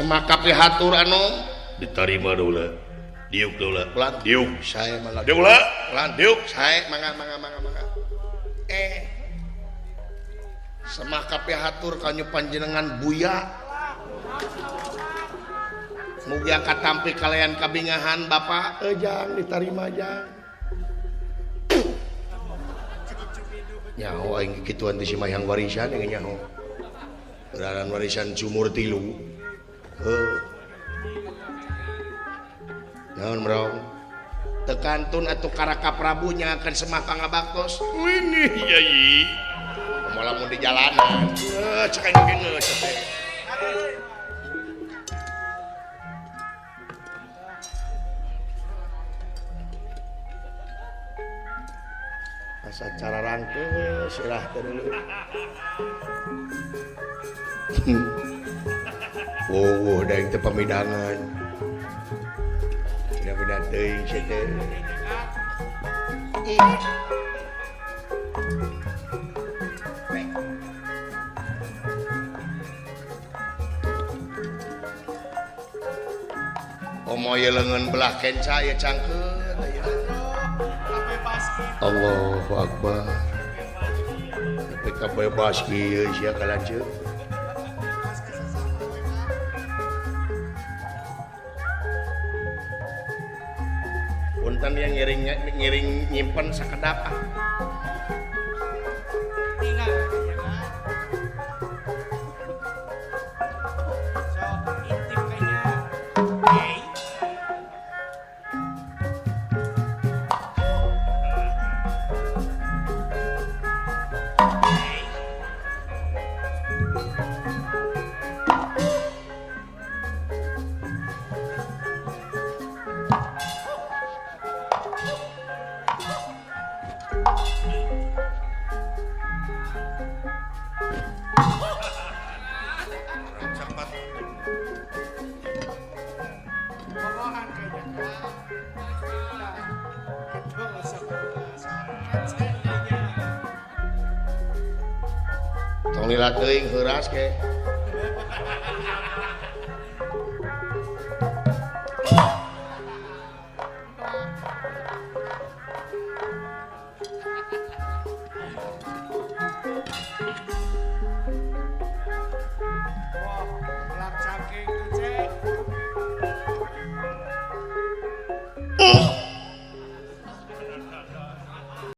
Semaka pihatur anu diterima dulu. Diuk dulu. Ulah diuk saya malah. Diuk ulah. Ulah diuk saya mangga mangga mangga mangga. Semaka pihatur kanyu panjenengan Buya. Mugia katampi kalian kabingahan Bapak jang diterima jang. Nyaho aing kikituan ti si Mayang warisan aing nyaho. Beraran warisan sumur tilu. Heuh. Naon merong? Tekantun atuh Karaka Prabu nyakeun Semah pangabaktos. Ini yai. Kumaha lamun di jalanan. Heuh cek aing ge geus teh. Asa cara rangkeus sirah teh dulu. Wow, da teh pamidangan. Beda-beda teuing sia teh. Omo ieu leungeun belah kenca ieu cangkeun aya. Allahu Akbar. Tapi kabebas kieu sia kalanceuk. Punten yang ngiring nyimpen sakedap ah. Tong lila teuing heuras ke.